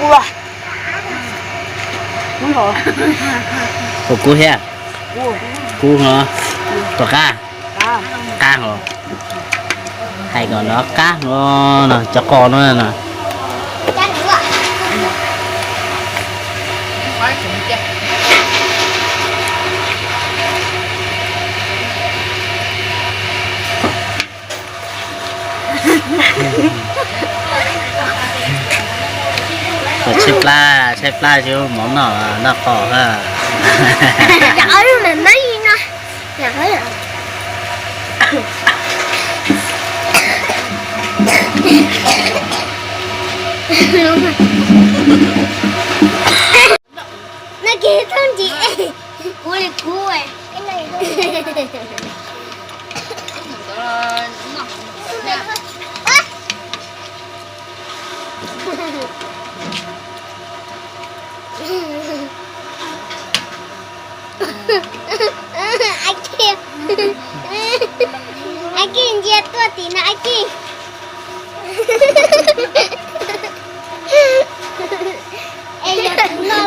Ua kub thiab. Kub no, tus qab, qab hos. Hais kom no qab no, cov qos no no. Tshaib plab, tshaib plab tsis muab mov noj, noj qos. No ces thauj ntsis, kuv li kuv. Ab Kij, ab Kij ntsia tuaj tim no ab Kij. Es yog tus no.